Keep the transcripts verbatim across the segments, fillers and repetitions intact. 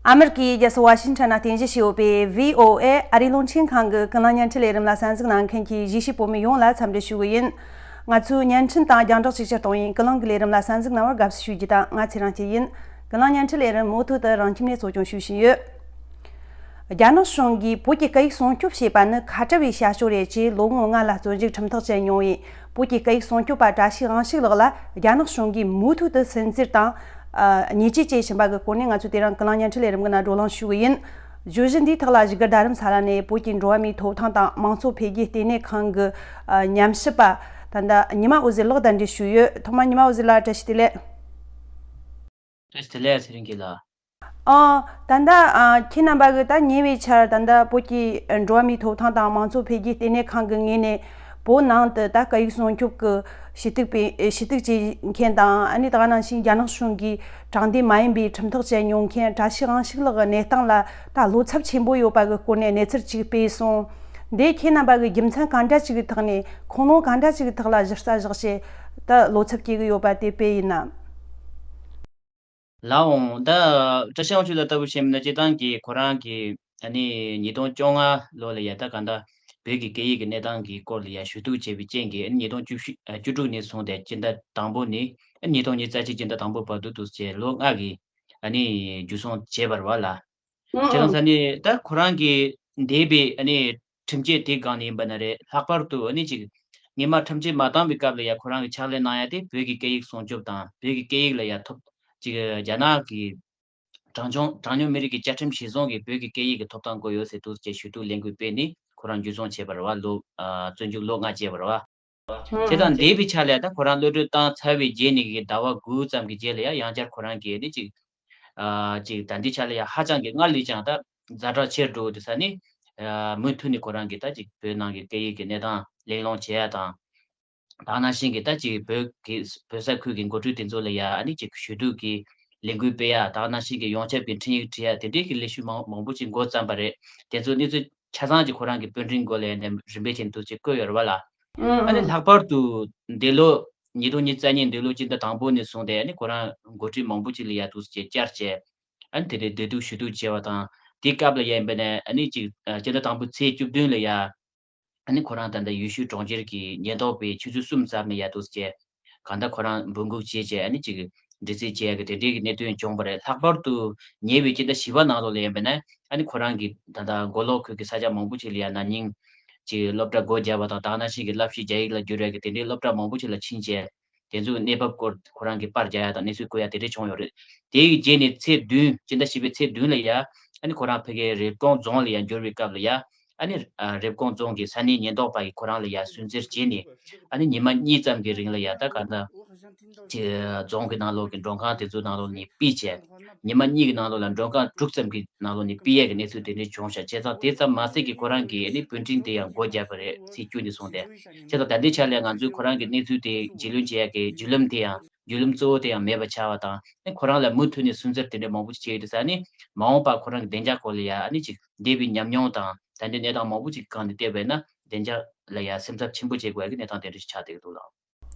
ཨ་མེ་རི་ཀའི་རྒྱལ་ས་ཝ་ཤིང་ཊོན་ན་རྟེན་གཞི་བྱས་ཡོད་པའི་བྷི་ཨོ་ཨེ་ཨ་རིའི་རླུང་འཕྲིན་ཁང་གི་ཀུན་གླེང་བརྙན་འཕྲིན་ལས་རིམ་ལ་གསན་གཟིགས་གནང་མཁན་གྱི་གཞིས་བྱེས་བོད་མི་ཡོངས་ལ་འཚམས་འདྲི་ཞུ་གི་ཡིན། ང་ཚོའི་བརྙན་འཕྲིན་དང་རྒྱང་བསྒྲགས་ཅིག་ཅར་གཏོང་ཡིན། ཀུན་གླེང་གི་ལས་རིམ་ལ་གསན་གཟིགས་གནང་བར་དགའ་བསུ་ཞུ་རྒྱུ་དང་། ང་ཚེ་རིང་སྐྱིད་ཡིན། ཀུན་གླེང་བརྙན་འཕྲིན་ལས་རིམ་མུ་མཐུད་དུ་རང་ཁྱིམ་ནས་གཙོ་སྐྱོང་ཞུ་བཞིན་ཡོད། རྒྱ་ནག་གཞུང་གིས་བོད་ཀྱི་སྐད་ཡིག་སྲུང་སྐྱོབ་བྱེད་པ་ནི་ཁ་བྲལ་བའི་བྱ་སྤྱོད་རེད་ཅེས་ལོ་ངོ་ལྔ་ལ་བཙོན་འཇུག་ཁྲིམས་ཐག་བཅད་མྱོང་བའི་བོད་ཀྱི་སྐད་ཡིག་སྲུང་སྐྱོབ་པ་བཀྲ་ཤིས་དབང་ཕྱུག་ལགས་ལ་རྒྱ་ནག་གཞུང་གིས་མུ་མཐུད་དུ་སུན་གཙེར་དང་། ཨ། ཉེས་ཆད་བཅད་བཞིན་པ་གི་སྐོར་ནས་ང་ཚོས་དེ་རིང་ཀུན་གླེང་བརྙན་འཕྲིན་ལས་རིམ་གྱི་ནང་བགྲོ་གླེང་ཞུ་གི་ཡིན། བརྗོད་གཞི་འདིའི་ཐོག་ལ་བཞུགས་སྒར་རྡ་རམ་ས་ལ་ནས་བོད་ཀྱི་འགྲོ་བ་མིའི་ཐོབ་ཐང་དང་དམངས་གཙོ་འཕེལ་རྒྱས་ལྟེ་གནས་ཁང་གི་ཨ། ཉམས་ཞིབ་པ་ད་ལྟ་ཉི་མ་འོད་ཟེར་ལགས་གདན་འདྲེན་ཞུས་ཡོད། ཐོག་མར་ཉི་མ་འོད་ཟེར་ལགས་བཀྲ་ཤིས་བདེ་ལེགས། བཀྲ་ཤིས་བདེ་ལེགས། ཚེ་རིང་སྐྱིད་ལགས། ཨ། ད་ལྟ་ཨ། ཁྱེད་རྣམ་པ་གིས་ད་ཉེ་བའི་ཆར་ད་ལྟ་བོད་ཀྱི་འགྲོ་བ་མིའི་ཐོབ་ཐང་དང་དམངས་གཙོ་འཕེལ་རྒྱས་ལྟེ་གནས་ཁང་གི་ངོས་ནས་བོད་ནང་དུ་ད་སྐད་ཡིག་སྲུང་སྐྱོབ་ཀྱི་ཞུ་གཏུག་པའི་ཞུ་གཏུག་བྱེད་མཁན་དང་། ཨ་ནི་ད་ག་ནང་བཞིན་རྒྱ་ནག་གཞུང་གིས་དྲང་བདེན་མ་ཡིན་པའི་ཁྲིམས་ཐག་བཅད་མྱོང་མཁན་བཀྲ་ཤིས་དབང་ཕྱུག་ལགས་ཀྱི་གནས་སྟངས་ལ་ད་བློ་འཚབ་ཆེན་པོ་ཡོད་པ་གི་སྐོར་ནས་གནས་ཚུལ་ཅིག་སྤེལ་སོང་། འདི་ཁྱེད་རྣམ་པ་གིས་རྒྱུ་མཚན་གང་འདྲ་ཅིག་གི་ཐོག་ནས། ཁུངས་ལུང་གང་འདྲ་ཅིག་གི་ཐོག་ལ་གཞི་རྩ་བཞག་བྱས་ད་བློ་འཚབ་སྐྱེ་གི་ཡོད་པ་དེ་དཔེ་ཡིན་ན། ལགས་འོང་། ད་བཀྲ་ཤིས་དབང་ཕྱུག་ལགས་ལྟ་བུ་བཤད་མིན་ན། སྤྱིར་བཏང་གི་ཁོ་རང་གི་ཨ་ནི་ཉིས་སྟོང་བཅོ་ལྔ་ལོ་ལ་ཡ་ད་ག་འདྲ་བོད་ཀྱི་སྐད་ཡིག་གི་གནས་སྟངས་ཀྱི་སྐོར་ལ་ཡ་ཞུ་གཏུག་བྱས་པའི་རྐྱེན་གྱིས། ཨ་ནི་ཉིས་སྟོང་བཅུ་བཞི། ཨ། བཅུ་དྲུག་ནས་བཟུང་སྟེ་སྤྱི་ཟླ་དང་པོ་ནས། ཨ་ནི་ཉིས་སྟོང་ཉི་ཤུ་རྩ་གཅིག་སྤྱི་ཟླ་དང་པོ་བར་དུ་དུ་བྱས་ལོ་ལྔ་གི་ཨ་ནི་འཇུ་བཟུང་བྱས་པ་རེད་བ་ལགས། ཨང་། བྱས་ཙང་། ཨང་། ས་ནི་ད་ཁོ་རང་གི་འདས་པའི་ཨ་ནི་ཁྲིམས་ཆད་དེའི་སྒང་ནས་ཡིན་པ་ན་རེད། ལྷག་པར་དུ་ཨ་ནི་ཅིག་སྔོན་མ་ཁྲིམས་ཆད་མ་བཏང་བའི་སྐབས་ལ་ཡ་ཁོ་རང་གི་ཕྱག་ལས་གནང་ཡ་དེ་བོད་ཀྱི་སྐད་ཡིག་སྲུང་སྐྱོབ་དང་། བོད་ཀྱི་སྐད་ཡིག་ལ་ཡ་ཐོབ་ཅིག་རྒྱ་ནག་གི་གྲངས་ཆུང་གྲངས་ཉུང་མི་རིགས་ཀྱི་བཅའ་ཁྲིམས་གཞིར་བཟུང་གིས་བོད་ཀྱི་སྐད་ཡིག་གི་ཐོབ་ཐང་དགོས་ཡོད་ཟེར་དུས་ཀྱི་ཞུ་གཏུག་ལས་འགུལ་སྤེལ་ནས་ཁོ་རང་འཇུ་བཟུང་བྱས་པ་རེད་བ། ལོ། ཨ། བཙོན་འཇུག་ལོ་ལྔ་བཅད་པ་རེད་བ། ཨང་། བྱས་ཙང་། ཨང་། འདས་པའི་ཆ་ལ་ཡ་ད་ཁོ་རང་གློད་གྲོལ་བཏང་ཚར་བའི་རྗེས་ནས་ཀྱི་ཟླ་བ་དགུ་ཙམ་གྱི་རྗེས་ལ་ཡ་ཡང་བསྐྱར་ཁོ་རང་གིས་ནི་ཅིག་ཨ། ཅིག་ད་ལྟའི་ཆ་ལ་ཡ་ཧ་ཅང་གི་སྔར་ལས་ཀྱང་ད་ཛ་དྲག་ཆེར་འགྲོ་དུས་ས་ནི། ཨ། མུ་མཐུད་ནས་ཁོ་རང་གིས་ད་ཅིག་བོད་ནང་གི་སྐད་ཡིག་གི་གནས་སྟངས་གླེང་སློང་བྱེད་ཡ་དང་། ད་ག་ནང་བཞིན་གྱི་ད་ཅིག་བོད་ཀྱི་བོད་ས་ཁུལ་གྱི་འགོ་ཁྲིད་དེ་ཚོ་ལ་ཡ་ཨ་ནི་ཅིག་ཞུ་གཏུག་གི་ལས་འགུལ་སྤེལ་ཡ། ད་ག་ནང་བཞིན་གྱི་ཡོངས་ཁྱབ་ཀྱི་འཕྲིན་ཡིག་བྲིས་ཡ། དེ་འདྲའི་གི་ལས་ཞུགས་མང་མང་པོ་ཅིག་འགོ་བརྩམས་པ་རེད། དེ་ཚོ་གནས་ཚུལ་ཆ་ཚང་ཅིག་ཁོ་རང་གི་པོད་འཕྲིན་སྒོ་ལ་ཡ་ནས་རིམ་པས་བྱས་ནས་དུ་ཅིག་བཀོད་ཡོད་རེད་བ་ལགས། ཨང་། ཨ་ནི། ཨང་། ལྷག་པར་དུ་འདི་ལོ་ཉིས་སྟོང་ཉི་ཤུ་རྩ་གཉིས་འདི་ལོ་སྤྱི་ཟླ་དང་པོ་ནས་བཟུང་སྟེ་ཨ་ནི་ཁོ་རང་འགོ་ཁྲིད་མང་པོ་ཅིག་ལ་ཡ་དུ་ཅིག་བཅར་བྱས། ཨ་ནི་དེ་ནས་བདེ་སྡུག་ཞུ་གཏུག་བྱས་པ་དང་། དེའི་སྐབས་ལ་ཡ་ཡིན་པ་ན་ཨ་ནི་ཅིག་ཨ། སྤྱི་ཟླ་དང་པོའི་ཚེས་བཅུ་བདུན་ལ་ཡ། ཨ་ནི་ཁོ་རང་ད་ལྟ་ཡུལ་ཤུལ་གྲོང་ཁྱེར་གྱི་ཉེན་རྟོག་པས་ཆུ་ཚོད་གསུམ་ཙམ་ནས་ཡ་དུ་བྱས། གང་ལྟར་ཁོ་རང་འབོད་འགུག་བྱས་བྱས་ཨ་ནི་ཅིག་འདྲི་རྩད་བྱེད་ཡ་གི་དེ་འདྲའི་གི་གནད་དོན་བྱུང་བ་རེད། ལྷག་པར་དུ་ཉེ་བའི་སྤྱི་ཟླ་བཞི་པ་ནང་ལོགས་ལ་ཡིན་པ་ན་ཨ་ནི་ཁོ་རང་གིས་ད་ལྟ་མགོ་ལོག་ཁུལ་གྱི་ས་ཆ་མང་པོ་ཅིག་ལ་ཡ་ན་ནིང་ཅིག་སློབ་གྲྭ་སྒོ་བརྒྱབ་པ་དང་། ད་ག་ནང་བཞིན་གྱི་བསླབ་གཞི་རྒྱ་ཡིག་ལ་བསྒྱུར་ཡ་གི་དེ་འདྲའི་སློབ་གྲྭ་མང་པོ་ཅིག་ལ་ཕྱིན་བྱས། དེ་ཚོའི་གནས་བབ་སྐོར་ཁོ་རང་གིས་པར་རྒྱག་ཡ་དང་གནས་ཚུལ་བཀོད་ཡ་དེ་འདྲ་བྱུང་ཡོད་རེད། དེ་ཡི་རྗེས་ནས་ཚེས་བདུན། སྤྱི་ཟླ་བཞི་པའི་ཚེས་བདུན་ལ་ཡ་ཨ་ནི་ཁོ་རང་ཕ་གིའི་རེབ་གོང་རྫོང་ལ་ཡ་འབྱོར་བའི་སྐབས་ལ་ཡ། ཨ་ནི་ཨ། རེབ་གོང་རྫོང་གི་ས་གནས་ཉེན་རྟོག་པ་ཡིས་ཁོ་རང་ལ་ཡ་སུན་གཙེར་བྱས་ནས། ཨ་ནི་ཉི་མ་གཉིས་ཙམ་གྱི་རིང་ལ་ཡ་ད་ག་ད་ཅིག་རྫོང་གི་ནང་ལོགས་ཀྱི་མགྲོན་ཁང་དེ་ཚོའི་ནང་ལོགས་ནས་ཕུད་བྱས། ཉི་མ་གཉིས་ཀྱི་ནང་ལོགས་ལ་མགྲོན་ཁང་དྲུག་ཙམ་གྱི་ནང་ལོགས་ནས་ཕུད་ཡས་ཀྱི་གནས་ཚུལ་དེ་འདྲ་བྱུང་ཤག་བྱས་ཙང་དེ་ཙམ་མ་ཟད་ཀྱི་ཁོ་རང་གིས་ཨ་ནི་པོད་འཕྲིན་དེ་ཡང་སྒོ་བརྒྱབ་པ་རེད། ཚེས་བཅུ་ནས་བཟུང་སྟེ། བྱས་ཙང་ད་ལྟའི་ཆ་ལ་ང་ཚོས་ཁོ་རང་གི་གནས་ཚུལ་དེ་རྒྱུས་ལོན་བྱེད་ཡ་གི་བརྒྱུད་ལམ་དེ་ཡང་། བརྒྱུད་ལམ་གཙོ་བོ་དེ་ཡང་མེད་པ་ཆགས་པ་དང་། ཨ་ནི་ཁོ་རང་ལ་མུ་མཐུད་ནས་སུན་གཙེར་དེ་འདྲ་མང་པོ་ཞིག་བྱས་ཡོད་དུས་ས་ནི། མ་འོངས་པ་ཁོ་རང་གི་བདེ་འཇགས་སྐོར་ལ་ཡ་ཨ་ནི་ཅིག་འདས་པའི་ཉམས་མྱོང་དང་ད་ལྟའི་གནས་སྟངས་མང་པོ་ཅིག་སྒང་ནས་བལྟས་པས་ན། བདེ་འཇགས་ལ་ཡ་སེམས་འཚབ་ཆེན་པོ་བྱེད་དགོས་ཡ་གི་གནས་སྟངས་དེ་འདྲ་ཞིག་ཆགས་བསྡད་ཀྱི་འདུག་ལགས།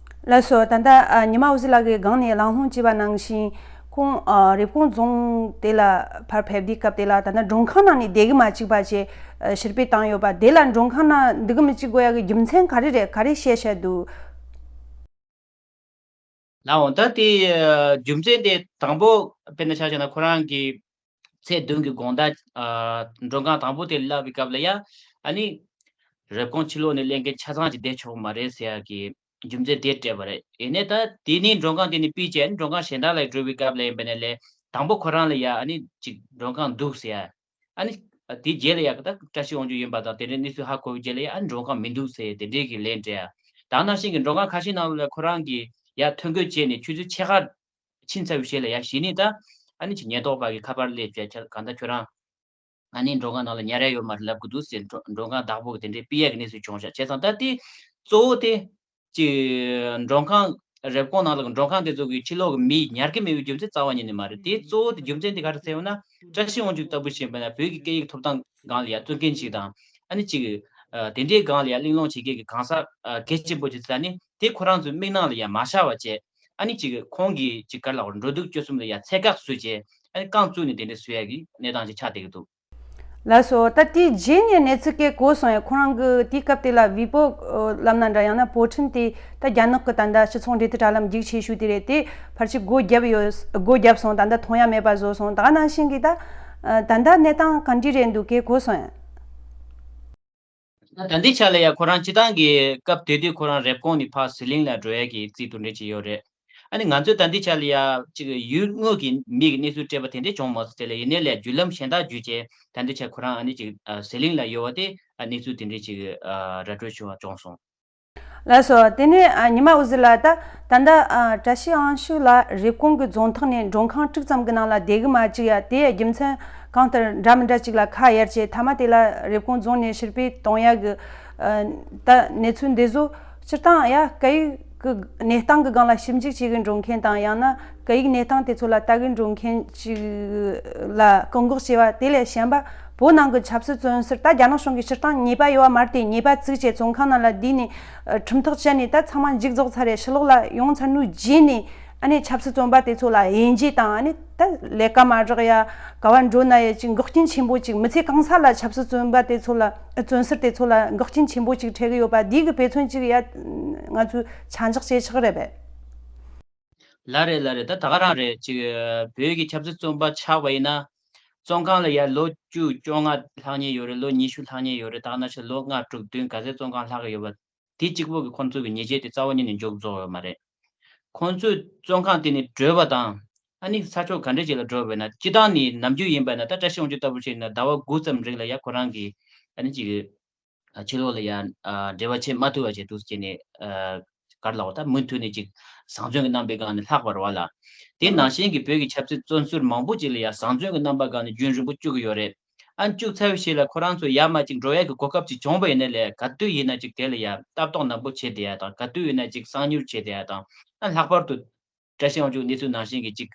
ལགས་སོ། ད་ལྟ་ཨ། ཉི་མ་འོད་ཟེར་ལགས་ཀྱིས་སྒང་ནས་གླེང་སློང་བྱས་པ་ནང་བཞིན། ཁོང་ཨ། རེབ་གོང་རྫོང་དེ་ལ་ཕར་ཕེབས་དུས་སྐབས་དེ་ལ་ད་ལྟ་མགྲོན་ཁང་ནང་ནས་བསྡད་གི་མ་བཅུག་པ་བྱས་ཨ། ཕྱིར་ཕུད་བཏང་ཡོད་པ་དེ་ལ། མགྲོན་ཁང་ནང་འདུག་གི་མི་བཅུག་དགོས་ཡ་གི་རྒྱུ་མཚན་ག་རེ་རེད། ག་རེ་བཤད་བཤད་འདུག། ལགས་འོང་། ད་དེ་རྒྱུ་མཚན་དེ་དང་པོ་དཔེར་ན་ཆ་བཞག་ན། ཁོ་རང་གིས་ཚེས་བདུན་གྱི་དགོང་དག་ཨ། མགྲོན་ཁང་དང་པོ་དེ་ལ་སླེབས་པའི་སྐབས་ལ་ཡ། ཨ་ནི་རེབ་གོང་ཕྱི་ལོགས་ནས་སླེབས་མཁན་ཆ་ཚང་ཅིག་བསྡད་ཆོག་གི་མ་རེད་ཟེར་ཡ་གི་རྒྱུ་མཚན་དེ་སྤྲད་པ་རེད། ཡིན་ནའི་ད་དེ་ནས་མགྲོན་ཁང་དེ་ནས་ཕུད་བྱས། ཨ་ནི་མགྲོན་ཁང་གཞན་དག་ལ་འགྲོ་བའི་སྐབས་ལ་ཡིན་པ་ན་ལས། དང་པོ་ཁོ་རང་ལ་ཡ་ཨ་ནི་ཅིག་མགྲོན་ཁང་འདུག་ཟེར་ཡ། ཨ་ནི་དེའི་རྗེས་ལ་ཡ་ད་བཀྲ་ཤིས་དབང་ཕྱུག་ཡིན་པ་དང་དེ་འདྲའི་གནས་ཚུལ་ཧ་གོ་བའི་རྗེས་ལ་ཡ། ཨ་ནི་མགྲོན་ཁང་མི་འདུག་ཟེར་དེ་འདྲའི་གི་ལན་སྤྲད་ཡ། ད་ནང་བཞིན་གྱི་མགྲོན་ཁང་ཁ་ཤས་ནང་ལ་ཁོ་རང་གིས་ཡ་ཐོ་འགོད་བྱས་ནས་ཆུ་ཚོད་ཕྱེད་ཀ་ཕྱིན་ཚར་བའི་རྗེས་ལ་ཡ། གཞི་ནས་ད་ཨ་ནི་ཅིག་ཉེན་རྟོག་པ་གིས་ཁ་པར་སླེབས་བྱས། ཁྱེད་གང་ལྟར་ཁྱོད་རང་ཨ་ནི་མགྲོན་ཁང་ནང་ལ་ཉར་ཡ་ཡོད་མ་རེད་ལབ་གི་འདུག་ཟེར། མགྲོན་མགྲོན་ཁང་བདག་པོ་གིས་དེ་འདྲའི་ཕུད་ཡ་གི་གནས་ཚུལ་བྱུང་ཤག་བྱས་ཙང་ད་དེ་གཙོ་བོ་དེ་ཅིག་མགྲོན་ཁང་། རེབ་གོང་ནང་ལ་མགྲོན་ཁང་དེ་ཚོ་གི་ཕྱི་ལོགས་གི་མི་ཉར་གི་མེད་པའི་རྒྱུ་མཚན་རྩ་བ་ཉིད་ནས་མ་རེད། དེ་གཙོ་བོ་དེ་རྒྱུ་མཚན་དེ་ག་རེ་ཟེར་ཡོང་ན། བཀྲ་ཤིས་དབང་ཕྱུག་ལྟ་བུ་ཞིག་ཡིན་པ་ན་བོད་ཀྱི་སྐད་ཡིག་ཐོབ་ཐང་སྒང་ལ་ཡ་བཙོན་མཁན་ཞིག་དང་། ཨ་ནི་ཅིག་ཨ། དེ་འདྲའི་སྒང་ལ་ཡ་གླེང་སློང་བྱེད་མཁན་གྱི་གང་ཟག་ཨ། གལ་ཆེན་པོ་ཅིག་ཟེར་ནི་དེ་ཁོ་རང་ཚོའི་མིག་ནང་ལ་ཡ་མ་ཤར་བ་བྱས། ཨ་ནི་ཅིག་ཁོང་གིས་ཅིག་ག་རེ་ལབ་དགོས་རེད། འགྲོ་འདུག་སྤྱོད་གསུམ་ལ་ཡ་ཚད་བཀག་བཟོས་བྱས། ཨ་ནི་རྐང་བཙུགས་ནས་དེ་འདྲ་བཟོ་ཡ་གི་གནས་སྟངས་ཅིག་ཆགས་བསྡད་ཀྱི་འདུག། ལགས་སོ། ད་དེའི་རྗེས་ནས་གནས་ཚུལ་སྐད་གོ་སོང་ཡ། ཁོ་རང་གི་དེའི་སྐབས་དེ་ལ་བི་པོ་ལབ་ན་འདྲ། ཡང་ན་པོ་ཁྲིན་དེ་ད་རྒྱ་ནག་གི་ད་ལྟ་སྤྱི་ཚོགས་འབྲེལ་མཐུད་དྲ་ལམ་རྒྱུགས་ཆེ་ཤོས་དེ་རེད། དེ་ཕལ་ཆེར་སྒོ་བརྒྱབ་ཡོད། སྒོ་བརྒྱབ་སོང་། ད་ལྟ་མཐོང་ཡ་མེད་པ་བཟོ་སོང་། ད་ག་ནང་བཞིན་གྱི་ད་ད་ལྟ་གནས་སྟངས་ག་འདྲ་རེད་འདུག་སྐད་གོ་སོང་ཡ། ད་ད་ལྟའི་ཆ་ལ་ཡ་ཁོ་རང་སྤྱི་བཏང་གི་སྐབས་དེ་དུས་ཁོ་རང་རེབ་གོང་ནས་ཕར་ཟི་ལིང་ལ་འགྲོ་ཡ་གི་རྩིས་དེ་འདྲ་ཅིག་ཡོད་རེད། ཨ་ནི་ང་ཚོས་ད་ལྟའི་ཆ་ལ་ཡ་ཅིག་ཡུལ་དངོས་ཀྱི་མི་གི་གནས་ཚུལ་སྤྲད་པ་དེ་འདྲ་བྱུང་མ་སོང་། དེ་ལ་ཡིན་ནའི་ལས་བརྒྱུད་ལམ་གཞན་དག་བརྒྱུད་བྱས་ད་ལྟའི་ཆ་ཁོ་རང་ཨ་ནི་ཅིག་ཟི་ལིང་ལ་ཡོད་པ་དེ་གནས་ཚུལ་དེ་འདྲ་ཅིག་ར་སྤྲོད་བྱུང་བ་བྱུང་སོང་། ལགས་སོ། དེ་ནས་ཨ་ཉི་མ་འོད་ཟེར་ལགས། ད་ད་ལྟ་ཨ་བཀྲ་ཤིས་དབང་ཕྱུག་ལགས་རེབ་གོང་གི་རྫོང་ཐག་ནས་མགྲོན་ཁང་དྲུག་ཙམ་གྱི་ནང་ལ་བསྡད་གི་མ་བཅུག་ཡ། དེའི་རྒྱུ་མཚན་གང་ལྟར་འདྲ་མི་འདྲ་ཅིག་ལ་ཁ་གཡར་བྱས། མཐའ་མ་དེ་ལ་རེབ་གོང་རྫོང་ནས་ཕྱིར་ཕུད་གཏོང་ཡ་གི་ཨ་ད་གནས་ཚུལ་འདི་ཚོ་སྤྱིར་བཏང་ཡ་སྐད་ཡིག་གི་གནས་སྟངས་ཀྱི་སྒང་ལ་ཞིབ་འཇུག་བྱེད་གི་འགྲོ་མཁན་དང་། ཡང་ན་སྐད་ཡིག་གནས་སྟངས་དེ་ཚོ་ལ་ལྟ་གི་འགྲོ་མཁན་ཅིག་ལ་བཀག་འགོག་བྱས་པ་དེ་ལས་གཞན་པ། བོད་ནང་གི་ཆབ་སྲིད་བཙོན་ཟུར། ད་རྒྱ་ནག་གཞུང་གིས་སྤྱིར་བཏང་ཉེས་པ་ཡོད་པ་མ་རེད་དེ། ཉེས་པ་བཙུགས་བྱས་བཙོན་ཁང་ནང་ལ་བསྡུས་ནས་ཨ་ཁྲིམས་ཐག་བཅད་ནས་ད་ཚང་མ་མཇུག་རྫོགས་ཚར་རེད། ཕྱི་ལོགས་ལ་ཡོང་ཚར་ནུས་རྗེས་ནས་ཨ་ནི་ཆབ་སྲིད་བཙོན་པ་དེ་ཚོ་ལ་དབྱེ་འབྱེད་དང་། ཨ་ནི་ད་ལས་ཀ་མ་རག་ཡ་ག་བ་འགྲོ་ན་ཡ་ཅིག་འགོག་རྐྱེན་ཆེན་པོ་ཅིག། མི་ཚེ་གང་ས་ལ་ཆབ་སྲིད་བཙོན་པ་དེ་ཚོ་ལ་བཙོན་ཟུར་དེ་ཚོ་ལ་འགོག་རྐྱེན་ཆེན་པོ་ཅིག་འཕྲད་གི་ཡོད་པ། འདི་གི་དཔེ་མཚོན་ཅིག་ཡ་ང་ཚོས་ཆ་འཇོག་བྱེད་ཆོག་རེད་པས། ལགས་རེད། ལགས་རེད། ད་ད་ག་རང་རེད། ཅིག་བོད་ཀྱི་ཆབ་སྲིད་བཙོན་པ་ཆགས་པ་ཡིན་ན། བཙོན་ཁང་ལ་ཡ་ལོ་བཅུ་བཅོ་ལྔ་ལྷག་མཁན་ཡོད་རེད། ལོ་ཉི་ཤུ་ལྷག་མཁན་ཡོད་རེད། ད་ག་ནང་བཞིན་ལོ་ལྔ་དྲུག་བདུན་ག་ཚད་བཙོན་ཁང་ལྷག་གི་ཡོད་པ། དེ་གཅིག་པོ་གིས་ཁོང་ཚོ་གི་ཉེས་ཆད་དེ་རྩ་བ་ཉིད་ནས་མཇུག་རྫོགས་ཡོད་མ་རེད། ཁོང་ཚོས་བཙོན་ཁང་དེ་ནས་བྲོས་པ་དང་། ཨ་ནི་ས་ཕྱོགས་ག་འདྲ་ཅིག་ལ་བྲོས་པ་ཡིན་ན། སྤྱིར་བཏང་ནས་ནམ་རྒྱུན་ཡིན་པ་ན་ད་བཀྲ་ཤིས་དབང་ཕྱུག་ལྟ་བུ་བྱས་ན་ཟླ་བ་དགུ་ཙམ་རིང་ལ་ཡ་ཁོ་རང་གི་ཨ་ནི་ཅིག་ཕྱི་ལོགས་ལ་ཡ་འབྲེལ་བ་བྱེད་མ་ཐུབ་པ་བྱས་འདུག་ཟེར་ནས། ག་རེ་ལབ་དགོས། ད་མུ་མཐུད་ནས་ཅིག་བཟང་བཙོན་གྱི་རྣམ་པའི་སྒང་ནས་ལྷག་པ་རེད་པ་ལགས། དེ་ནང་བཞིན་གྱི་བོད་ཀྱི་ཆབ་སྲིད་བཙོན་ཟུར་མང་པོ་ཅིག་ལ་ཡ་བཟང་བཙོན་གྱི་རྣམ་པ་སྒང་ནས་རྒྱུན་རིང་པོ་བཅུག་གི་ཡོད་རེད། ཨ་ནི་བཅུག་ཚར་བའི་རྗེས་ལ་ཁོ་རང་ཚོ་ཡར་མར་ཅིག་འགྲོ་ཡ་གི་གོ་སྐབས་ཅིག་བྱུང་བ་ཡིན་ན་ལས། ག་དུས་ཡིན་ན་ཅིག་དེ་ལ་ཡ་ལྟ་རྟོག་ནན་པོ་བྱེད་བསྡད་ཡ་དང་། ག་དུས་ཡིན་ན་ཅིག་གསང་མྱུལ་བྱེད་བསྡད་ཡ་དང་། ཨ་ལྷག་པར་དུ་བཀྲ་ཤིས་དབང་ཕྱུག་གནས་ཚུལ་ནང་བཞིན་གྱི་ཅིག་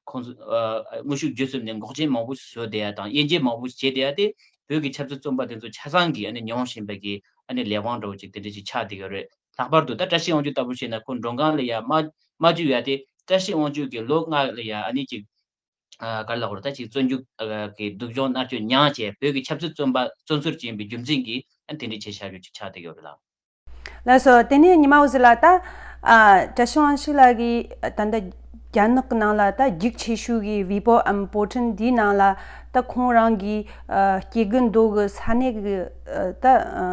ཁོང་ཚོ་ཨ་དངོས་ཤུགས་བརྒྱུད་གསུམ་ནས་འགོག་རྐྱེན་མང་པོ་ཞིག་བཟོ་བསྡད་ཡ་དང་། དབྱེ་འབྱེད་མང་པོ་ཞིག་བྱེད་བསྡད་ཡ་དེ་བོད་ཀྱི་ཆབ་སྲིད་བཙོན་པ་དེ་ཚོ་ཆ་ཚང་གིས་ཨ་ནི་མྱོང་བཞིན་པ་གི་ཨ་ནི་ལས་དབང་འདྲ་བོ་ཅིག་དེ་འདྲ་ཅིག་ཆགས་བསྡད་ཡོད་རེད། ལྷག་པར་དུ་ད་བཀྲ་ཤིས་དབང་ཕྱུག་ལྟ་བུ་བྱས་ན་ཁོ་མགྲོན་ཁང་ལ་ཡ་མ་མ་བཅུག་ཡ་དེ། བཀྲ་ཤིས་དབང་ཕྱུག་གི་ལོ་ལྔ་ལ་ཡ་ཨ་ནི་ཅིག་ཨ་ག་རེ་ལབ་དགོས་རེད། ད་ཅིག་བཙོན་འཇུག་ཨ་གི་སྡུག་སྦྱོང་མནར་གཅོད་མྱངས་བྱས་བོད་ཀྱི་ཆབ་སྲིད་བཙོན་པ་བཙོན་ཟུར་ཅིག་ཡིན་པའི་རྒྱུ་མཚན་གྱིས་ཨ་ནི་དེ་འདྲའི་བྱས་བཞག་རྒྱུ་ཅིག་ཆགས་བསྡད་ཡོད་རེད་ལགས། ལགས་སོ། དེ་ནས་ཉི་མ་འོད་ཟེར་ལགས། ད་ཨ་བཀྲ་ཤིས་དབང་ཕྱུག་ལགས་ཀྱིས་ད་ལྟ་རྒྱ་ནག་གི་ནང་ལ་ད་རྒྱུགས་ཆེ་ཤོས་ཀྱི་བི་པོའམ་པོ་ཁྲིན་འདིའི་ནང་ལ་ད་ཁོང་རང་གིས་ཨ་སྐྱེ་རྒུ་མདོ་གི་ས་གནས་ཀྱི་ཨ་ད་ཨ་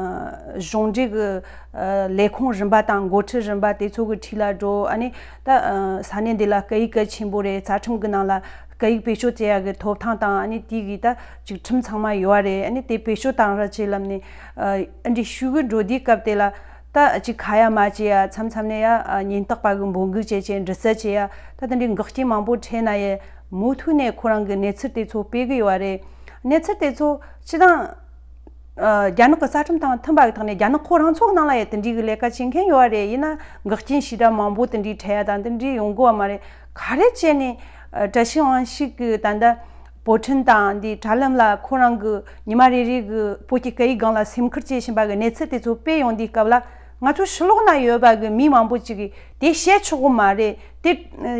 གཞུང་འབྲེལ་གྱི་ཨ་ལས་ཁུངས་རིམ་པ་དང་འགོ་ཁྲིད་རིམ་པ་དེ་ཚོ་གི་འཁྲིས་ལ་འགྲོ། ཨ་ནི་ད་ཨ་ས་གནས་འདི་ལ་སྐད་ཡིག་གལ་ཆེན་པོ་རེད། རྩ་ཁྲིམས་ཀྱི་ནང་ལ་སྐད་ཡིག་བེད་སྤྱོད་བྱེད་ཡ་གི་ཐོབ་ཐང་དང་། ཨ་ནི་དེ་གི་ད་ཅིག་ཁྲིམས་ཚང་མ་ཡོད་རེད། ཨ་ནི་དེ་བེད་སྤྱོད་བཏང་ར་བྱེད་ལབ་ནས་ཨ་འདི་ཞུ་གི་འགྲོ་དུས་སྐབས་དེ་ལ་ད་ཅིག་ཁ་ཡ་མ་བྱེད་ཡ། མཚམས་མཚམས་ནས་ཡ་ཨ་ཉེན་རྟོག་པ་གི་འབོད་འགུག་བྱས་བྱས་འདྲི་རྩད་བྱེད་ཡ། ད་དེ་འདྲའི་འགོག་རྐྱེན་མང་པོ་འཕྲད་ན་ཡ་མུ་མཐུད་ནས་ཁོ་རང་གི་གནས་ཚུལ་དེ་ཚོ་སྤེལ་གི་ཡོད་རེད། གནས་ཚུལ་དེ་ཚོ་སྤྱིར་བཏང་ཨ་རྒྱ་ནག་གི་རྩ་ཁྲིམས་དང་མཐུན་པ་གི་ཐོག་ནས་རྒྱ་ནག་ཁོ་རང་ཚོ་གི་ནང་ལ་ཡང་དེ་འདྲའི་གི་ལས་ཀ་བྱེད་མཁན་ཡོད་རེད། ཡིན་ན་འགོག་རྐྱེན་ཞེ་དྲག་མང་པོ་དེ་འདྲའི་འཕྲད་ཡ་དང་དེ་འདྲའི་ཡོང་གི་ཡོད་མ་རེད། ག་རེ་བྱས་ནས་ཨ་བཀྲ་ཤིས་དབང་ཕྱུག་གི་ད་ལྟ་པོ་ཁྲིན་དང་འདི་དྲ་ལམ་ལ་ཁོ་རང་གི་ཉི་མ་རེ་རེ་གི་བོད་ཀྱི་སྐད་ཡིག་སྒང་ལ་སེམས་ཁུར་བྱེད་བཞིན་པ་གི་གནས་ཚུལ་དེ་ཚོ་སྤེལ་ཡོང་དུས་སྐབས་ལ། ང་ཚོ་ཕྱི་ལོགས་ན་ཡོད་པ་གི་མི་མང་པོ་ཅིག་གིས་དེ་བཤད་ཆོག་གི་མ་རེད། དེ་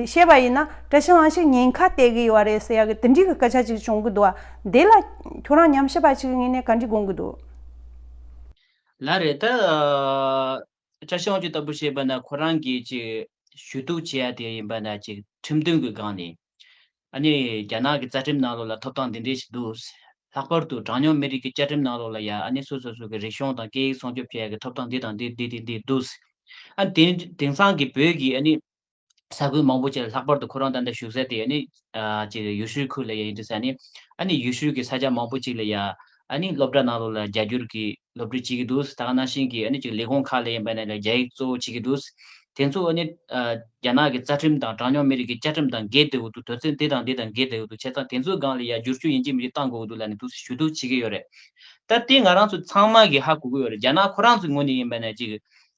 བཤད་པ་ཡིན་ན་བཀྲ་ཤིས་དབང་ཕྱུག་ཉེན་ཁ་གཏད་གི་ཡོད་རེད་ཟེར་ཡ་གི་དེ་འདྲའི་གི་སྐད་ཆ་ཅིག་བྱུང་གི་འདུག་བ། དེ་ལ་ཁྱོད་རང་ཉམས་ཞིབ་པ་ཅིག་གི་ངོས་ནས་ག་འདྲ་དགོངས་གི་འདུག། ལགས་རེད། ད་ཨ་བཀྲ་ཤིས་དབང་ཕྱུག་ལྟ་བུ་བཤད་པ་ན་ཁོ་རང་གིས་ཅིག་ཞུ་གཏུག་བྱེད་ཡ་དེ་ཡིན་པ་ན་ཅིག་ཁྲིམས་དོན་གི་སྒང་ནས། ཨ་ནི་རྒྱ་ནག་གི་རྩ་ཁྲིམས་ནང་ལོགས་ལ་ཐོབ་ཐང་འདི་འདྲས་ཤིག་འདུག། ལྷག་པར་དུ་གྲངས་ཉུང་མི་རིགས་ཀྱི་བཅའ་ཁྲིམས་ནང་ལོགས་ལ་ཡ་ཨ་ནི་སོ་སོ་སོ་གི་རིག་གཞུང་དང་སྐད་ཡིག་སྲུང་སྐྱོབ་བྱེད་ཡ་གི་ཐོབ་ཐང་འདི་དང་འདི་འདི་འདི་འདི་འདུག། ཨ་དེ་དེང་སང་གི་བོད་ཀྱི་ཨ་ནི་ས་ཁུལ་མང་པོ་ཅིག་ལ། ལྷག་པར་དུ་ཁོ་རང་ད་ལྟ་བཞུགས་ས་དེ་ཨ་ནི་ཨ་ཅིག་ཡུལ་ཤུལ་ཁུལ་ལ་ཡ་ཡིན་དུས་ས་ནི། ཨ་ནི་ཡུལ་ཤུལ་གྱི་ས་ཆ་མང་པོ་ཅིག་ལ་ཡ་ཨ་ནི་སློབ་གྲྭ་ནང་ལོགས་ལ་རྒྱ་སྒྱུར་གྱི་སློབ་ཁྲིད་བྱེད་ཀྱི་འདུག། ད་ག་ནང་བཞིན་གྱི་ཨ་ནི་ཅིག་ལས་ཁུངས་ཁག་ལ་ཡིན་པ་ན་ལ་རྒྱ་ཡིག་གཙོ་བོ་བྱེད་ཀྱི་འདུག། དེ་ཚོ་ཨ་ནི་ཨ་རྒྱ་ནག་གི་རྩ་ཁྲིམས་དང་གྲངས་ཉུང་མི་རིགས་ཀྱི་བཅའ་ཁྲིམས་དང་འགལ་བསྡད་ཡོད་འདུག། དོན་ཚན་དེ་དང་དེ་དང་འགལ་བསྡད་ཡོད་འདུག། བྱས་ཙང་དེ་ཚོའི་སྒང་ལ་ཡ་བསྒྱུར་བཅོས་ཡིན་གཅིག་མིན་གཅིག་གཏང་དགོས་ཀྱི་འདུག་ལབ་ནས་འདུག་སེ་ཞུ་གཏུག་བྱེད་ཀྱི་ཡོད་རེད། ད་དེ་ང་རང་ཚོ་ཚང་མ་གིས་ཧ་གོ་གི་ཡོད་རེད། རྒྱ་ནག་ཁོ་རང་ཚོའི་ངོས་ནས་ཡིན་པ་ན་ཅིག་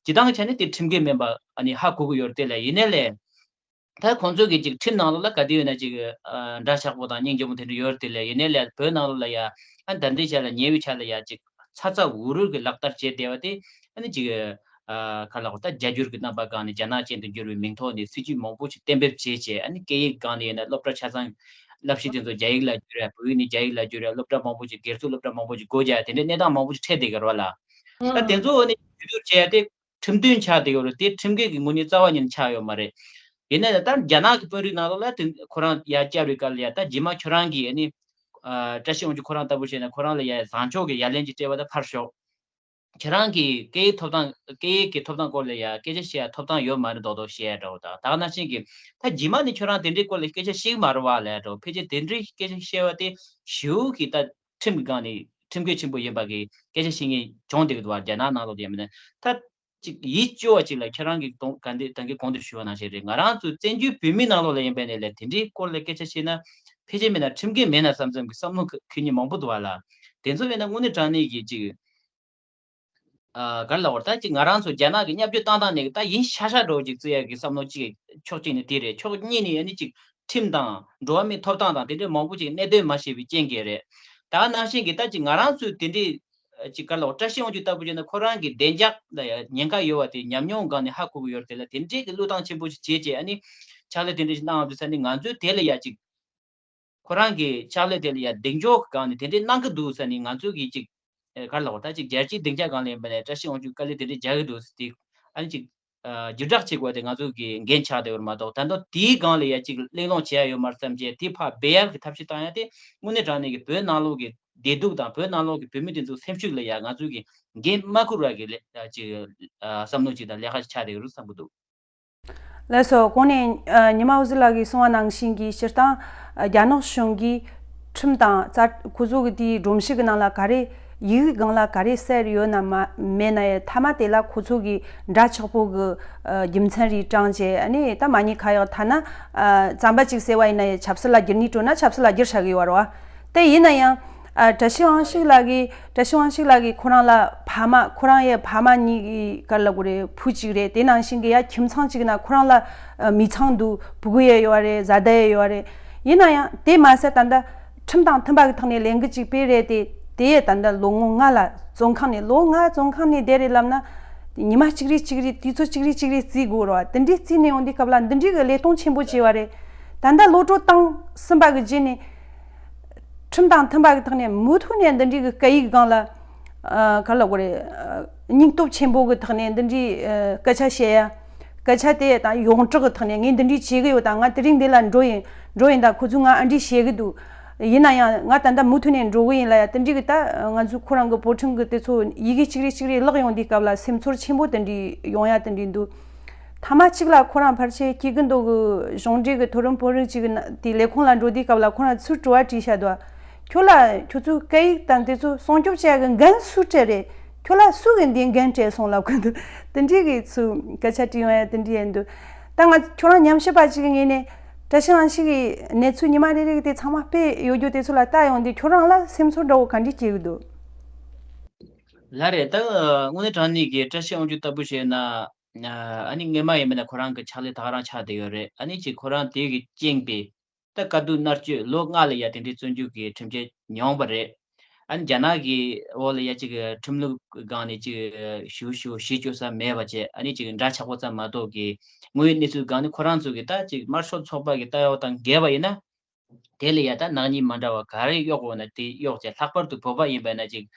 སྤྱིར་བཏང་གི་ཆ་ནས་དེ་ཁྲིམས་འགལ་མིན་པ་ཨ་ནི་ཧ་གོ་གི་ཡོད་རེད། དེ་ལ་ཡིན་ནའི་ལས། ད་ཁོང་ཚོ་གི་ཅིག་ཁྲིམས་ནང་ལོགས་ལ་ག་དུས་ཡིན་ན་ཅིག་ཨ་འདྲ་ཆགས་པོ་དང་སྙིང་རྗེ་མོ་དེ་འདྲ་ཡོད་རེད། དེ་ལས་ཡིན་ནའི་ལས་བོད་ནང་ལོགས་ལ་ཡ་ཨ་ད་ལྟའི་ཆ་ལ་ཉེ་བའི་ཆ་ལ་ཡ་ཅིག་ཚ་ཚ་འུར་འུར་གི་ལག་བསྟར་བྱས་བསྡད་པ་དེ་ཨ་ནི་ཅིག་ཨ་ག་ལ་གོ་ད་རྒྱ་སྒྱུར་གི་རྣམ་པ་སྒང་ནས་རྒྱ་ནག་ཅན་དུ་འགྱུར་བའི་མིང་ཐོག་ནས་སྲིད་ཇུས་མང་པོ་ཞིག་གཏན་འབེབས་བྱས་བྱས། ཨ་ནི་སྐད་ཡིག་སྒང་ནས་ཡིན་ན་སློབ་གྲྭ་ཆ་ཚང་ བསླབ་གཞི་དེ་ཚོ་རྒྱ་ཡིག་ལ་བསྒྱུར་ཡ། བོད་ཡིག་ནས་རྒྱ་ཡིག་ལ་བསྒྱུར་ཡ། སློབ་གྲྭ་མང་པོ་ཅིག་སྒེར་ཚུགས་སློབ་གྲྭ་མང་པོ་ཅིག་སྒོ་རྒྱག་ཡ། དེ་འདྲའི་གནས་སྟངས་མང་པོ་ཅིག་འཕྲད་བསྡད་ཀྱི་ཡོད་རེད་བ་ལ། ད་དེ་ཚོ་ནི་བསྒྱུར་བསྒྱུར་བྱས་ཏེ་ཁྲིམས་དོན་ཆགས་བསྡད་ཡོད་རེད། དེ་ཁྲིམས་འགལ་གྱི་ངོས་ནས་རྩ་བ་ཉིད་ནས་ཆགས་ཡོད་མ་རེད། ཡིན་ན་ཡང་ད་རྒྱ་ནག་གི་དཔོན་རིགས་ནང་ལོགས་ལ་དེ་ཁོ་རང་ཡར་བསྐྱལ་བའི་སྐབས་ལ་ཡ། ད་རྗེས་མ་ཁྱོད་རང་གིས་ཨ་ནི་ཨ་བཀྲ་ཤིས་དབང་ཕྱུག་ཁོ་རང་ལྟ་བུ་བྱས་ན་ཁོ་རང་ལ་ཡ་བཟང་ཕྱོགས་ཀྱི་ཡ་ལན་ཅིག་སྤྲད་པ་ད་ཕར་ཞོག་ཁྱེད་རང་གིས་སྐད་ཡིག་ཐོབ་ཐང་། སྐད་ཡིག་གི་ཐོབ་ཐང་སྐོར་ལ་ཡ་སྐད་ཆ་བཤད་ཡ་ཐོབ་ཐང་ཡོད་མ་རེད་མདོག་མདོག་བཤད་ཡ་འདྲ་བོ་དང་། ད་ག་ནང་བཞིན་གྱི་ད་རྗེས་མ་ནས་ཁྱོད་རང་དེ་འདྲའི་སྐོར་ལ་སྐད་ཆ་བཤད་ཀྱི་མ་རེད་བ་ལབ་འདྲ་བོ། ཕལ་ཆེར་དེ་འདྲའི་སྐད་ཆ་བཤད་པ་དེ་ཞེ་པོ་གི་ད་ཁྲིམས་ཀྱི་སྒང་ནས་ཁྲིམས་འགལ་ཆེན་པོ་ཡིན་པ་གི་སྐད་ཆ་བཤད་མཁན་བྱུང་བསྡད་ཀྱི་འདུག་བ། རྒྱ་ནག་ནང་ལོགས་དེ་ཡིན་ན་ད་ཅིག་ཡིད་སྐྱོ་བ་ཅིག་ལ། ཁྱེད་རང་གིས་གོང་ག་འདི་ད་གིན་གོང་དུ་ཞུས་པ་ནང་བཞིན་རེད། ང་རང་ཚོ་བཙན་བྱོལ་བོད་མིའི་ནང་ལོགས་ལ་ཡིན་པ་ཡིན་ནའི་ལས་དེ་འདྲའི་སྐོར་ལ་སྐད་ཆ་བཤད་ན་ཕལ་ཆེར་མིན་ན་ཁྲིམས་འགལ་མེད་ན་བསམ་བསམ་གི་བསམ་བློ་འཁོར་མཁན་མང་པོ་འདུག་བ་ལ། དེ་ཚོ་ཡིན་ན་དངོས་གནས་དྲང་གནས་ཀྱི་ཅིག་ཨ་ག་རེ་ལབ་དགོས་རེད། ད་ཅིག་ང་རང་ཚོ་རྒྱ་ནག་གི་བརྙས་བཅོས་བཏང་སྟངས་ནས་ད་ཡིན་ཤག་ཤག་འདྲ་བོ་ཅིག་བརྩི་ཡག་གི་བསམ་བློ་གཅིག་ཕྱོགས་གཅིག་ནས་དེ་རེད། ཕྱོགས་གཉིས་ནས་ཨ་ནི་ཅིག་ཁྲིམས་དང་འགྲོ་བ་མིའི་ཐོབ་ཐང་དང་དེ་འདྲའི་མང་པོ་ཅིག་གནད་དོན་མ་བཤད་པའི་རྐྱེན་གྱིས་རེད། ད་ག་ནང་བཞིན་གྱི་ད་ཅིག་ང་རང་ཚོས་དེ་འདྲའི་ཅིག་ག་རེ་ལབ་དགོས། བཀྲ་ཤིས་དབང་ཕྱུག་ལྟ་བུ་བྱས་ན་ཁོ་རང་གི་བདེ་འཇགས་ལ་ཡ་ཉེན་ཁ་ཡོད་པ་དེ་ཉམས་མྱོང་སྒང་ནས་ཧ་གོ་གི་ཡོད་རེད། དེ་ལ་དེ་འདྲའི་གི་བློས་བཏང་ཆེན་པོ་ཞིག་བྱས་བྱས་ཨ་ནི་ཕྱག་ལས་དེ་འདྲ་ཞིག་གནང་ཡོང་དུས་ཙ་ནས་ང་ཚོས་དེ་ལ་ཡ་ཅིག་ཁོ་རང་གི་ཕྱག་ལས་དེ་ལ་ཡ་གདེང་འཇོག་གི་སྒང་ནས་དེ་འདྲའི་གནང་གི་འདུག་ཟེར་ནས་ང་ཚོ་གིས་ཅིག་ཨེ་ག་རེ་ལབ་དགོས། ད་ཅིག་རྒྱལ་སྤྱིའི་སྡིངས་ཆ་སྒང་ལ་ཡིན་པ་ནས་བཀྲ་ཤིས་དབང་ཕྱུག་དཀའ་ལས་དེ་འདྲ་རྒྱག་གི་འདུག་ཟེར་ཏེ་ཨ་ནི་ཅིག་ཨ་བརྒྱུད་བསྒྲགས་བྱེད་དགོས་དེ་ང་ཚོ་གི་འགན་ཆགས་བསྡད་ཡོད་མ་གཏོགས། ད་དུང་དེའི་སྒང་ལ་ཡ་ཅིག་གླེང་སློང་བྱེད་ཡ་ཡོད་མ་རེད་བསམ་བྱས་དེ་ཕར་སྦས་ཡ་གི་ཐབས་ཤེས་བཏང་ཡ་དེ་དངོས་གནས་དྲང་གནས་ཀྱི་བོད་ནང་ལོགས་ཀྱི་བདེ་སྡུག་དང་བོད་ནང་ལོགས་ཀྱི་བོད་མི་དེ་ཚོའི་སེམས་ཤུགས་ལ་ཡ་ང་ཚོ་གི་འགན་མ་འཁུར་བ་གི་ལས་ཅིག་ཨ་བསམ་བློ་ཅིག་དང་ལས་ཀ་ཞིག་ཆགས་བསྡད་ཡོད་རེད་བསམ་གི་འདུག། ལགས་སོ། གོང་ནས་ཨ་ཉི་མ་འོད་ཟེར་ལགས་ཀྱིས་གསུངས་པ་ནང་བཞིན་གྱི་སྤྱིར་བཏང་ཨ་རྒྱ་ནག་གཞུང་གིས་ཁྲིམས་དང་རྩ་ཁོ་ཚོ་གི་དེའི་སྒྲོམ་གཞི་གི་ནང་ལ་ག་རེ་ཡི་གེ་སྒང་ལ་ག་རེ་གསལ་ཡོད་ན་མ་མེད་ན་ཡང་མཐའ་མ་དེ་ལ་ཁོ་ཚོ་གི་འདྲ་ཆགས་པོ་གི་ཨ་རྒྱུ་མཚན་རིགས་དྲངས་བྱས་ཨ་ནི་ད་མ་ཉེས་ཁ་གཡོག་ཐ་ན་ཨ་རྩམ་པ་གཅིག་ཟེར་བ་ཡིན་ན་ཡང་ཆབ་སྲིད་ལ་བསྒྱུར་ནི་སྤྲོ་ན་ཆབ་སྲིད་ལ་བསྒྱུར་བྱ་གི་ཡོད་རེད་བ། དེ་ཡིན་ན་ཡང་ཨ་བཀྲ་ཤིས་དབང་ཕྱུག་ལགས་ཀྱིས་བཀྲ་ཤིས་དབང་ཕྱུག་ལགས་ཀྱིས་ཁོ་རང་ལ་ཕ་མ་ཁོ་རང་ཡི་ཕ་མ་གཉིས་ཀྱི་ག་རེ་ལབ་དགོས་རེད། བུ་གཅིག་རེད། དེ་ནང་བཞིན་གྱི་ཡ་ཁྱིམ་ཚང་གཅིག་ན་ཁོ་རང་ལ་ཨ་མི་ཚང་འདུག། ཕྲུ་གུ་ཡི་ཡོད་རེད། བཟའ་ཟླ་ཡི་ཡོད་རེད། ཡིན་ན་ཡང་དེ་མ་ཟད་ད་ལྟ་ཁྲིམས་དང་མཐུན་པ་གི་ཐོག་ནས་ལས་འགུལ་གཅིག་སྤེལ་རེད་དེ། དེ་ཡི་ད་ལྟ་ལོ་ངོ་ལྔ་ལ་བཙོན་ཁང་ནས་ལོ་ལྔ་བཙོན་ཁང་ནས་བསྡད་རེད་ལབ་ན། ཉི་མ་གཅིག་རེ་གཅིག་རེ་དུས་ཚོད་གཅིག་རེ་གཅིག་རེ་བརྩི་དགོས་རེད་བ། དེ་འདྲའི་བརྩིས་ནས་ཡོང་དུས་སྐབས་ལ་འདི་འདྲའི་གི་ལས་སྟངས་ཆེན་པོ་བྱས་པ་རེད། ད་ལྟ་ལོ་དྲུག་བཏང་ཟིན་པ་གི་རྗེས་ནས་ཁྲིམས་དང་མཐུན་པ་གི་ཐོག་ནས་མུ་མཐུད་ནས་འདི་འདྲའི་གི་སྐད་ཡིག་སྒང་ལ་ཨ་ག་རེ་ལབ་དགོས་རེད། ཨ་སྙིང་སྟོབས་ཆེན་པོ་གི་ཐོག་ནས་འདི་འདྲའི་ཨ་སྐད་ཆ་བཤད་ཡ། སྐད་ཆ་དེ་དང་ཡོངས་གྲགས་ཀྱི་ཐོག་ནས་ངས་འདི་འདྲའི་བྱེད་ཀྱི་ཡོད་དང་། ང་དེ་རིང་འདི་ལ་འགྲོ་ཡིན་འགྲོ་ཡིན་དང་། ཁོ་ཚོས་ང་ཨ་འདྲའི་བྱེད་ཀྱི་འདུག། ཡིན་ན་ཡང་ང་ད་ལྟ་མུ་མཐུད་ནས་འགྲོ་གི་ཡིན་ལབ་ཡ་དེ་འདྲའི་གི་ད་ང་ཚོ་ཁོ་རང་གི་བོད་ཁྲིམས་གི་དེ་ཚོ་ཡི་གེ་གཅིག་རེ་གཅིག་རེ་བཀླགས་ཡོང་དུས་སྐབས་ལ་སེམས་ཚོར་ཆེན་པོ་དེ་འདྲའི་ཡོང་ཡ་དེ་འདྲའི་འདུག། ཐ་མ་གཅིག་ལ་ཁོ་རང་ཕལ་ཆེར་སྐྱེ་རྒུ་མདོ་གི་གཞུང་འབྲེལ་གི་མཐོ་རིམ་དཔོན་རིགས་གཅིག་གི་ན་དེ་ལས་ཁུངས་ལ་འགྲོ་དུས་སྐབས་ལ་ཁོ་རང་ཚུར་དྲི་བ་དྲིས་བྱ་དུ། ཁྱོད་ལ་ཁྱོད་ཚོའི་སྐད་ཡིག་དང་དེ་ཚོ་སྲུང་སྐྱོབ་བྱེད་ཡ་གི་འགན་སུས་སྤྲད་རེད། ཁྱོད་ལ་སུ་གིས་འདིའི་འགན་སྤྲད་སོང་ལབ་གི་འདུག། དེ་འདྲའི་གི་ཚུར་སྐད་ཆ་དྲིས་ཡོང་ཡ་དེ་འདྲའི་ཡིན་འདུག། ད་ང་ཁྱོད་རང་ཉམས་ཞིབ་པ་གཅིག་གི་ངོས་ནས་བཀྲ་ཤིས་དབང་ཕྱུག་གི་གནས་ཚུལ་ཉི་མ་རེ་རེ་གི་དེ་ཚང་མ་སྤེལ་ཡོད་རྒྱུ་དེ་ཚོ་ལ་ལྟ་ཡོང་དུས་ཁྱོད་རང་ལ་སེམས་ཚོར་འདྲ་བོ་ག་འདྲ་སྐྱེ་གི་འདུག། ལགས་རེད། ད་དངོས་གནས་དྲང་གནས་ཀྱི་བཀྲ་ཤིས་དབང་ཕྱུག་ལྟ་བུ་བྱས་ན། ཨ་ནི་སྔོན་མ་ཡིན་པ་ན་ཁོ་རང་གི་ཕྱག་ལས་ད་ག་རང་ཆགས་བསྡད་ཡོད་རེད། ཨ་ནི་ཅིག་ཁོ་རང་དེ་གི་རྐྱེན་པས་ད་དཀའ་སྡུག་མནར་གཅོད་ལོ་ལྔ་ལ་ཡ་དེ་འདྲའི་བཙོན་འཇུག་གི་ཁྲིམས་ཆད་མྱོང་བ་རེད། ཨ་ནི་རྒྱ་ནག་གི་འོག་ལ་ཡ་ཅིག་ཁྲིམས་ལུགས་སྒང་ནས་ཅིག་ཞུ་ཞུ་ཞུ་བཅུག་ས་མེད་པ་བྱས། ཨ་ནི་ཅིག་འདྲ་ཆགས་པོ་ཙམ་མ་གཏོགས་ཀྱི་དངོས་ཡོད་གནས་ཚུལ་སྒང་ནས་ཁོ་རང་ཚོ་གི་ད་ཅིག་དམར་ཤོག་ཚོགས་པ་གི་ལྟ་བ་དང་འགལ་བ་ཡིན་ན། དེ་ལ་ཡ་ད་ནག་ཉེས་མ་འདྲ་བ་ག་རེ་གཡོག་འོང་ན་དེ་གཡོག་བྱས། ལྷག་པར་དུ་བོད་པ་ཡིན་པ་ན་ཅིག་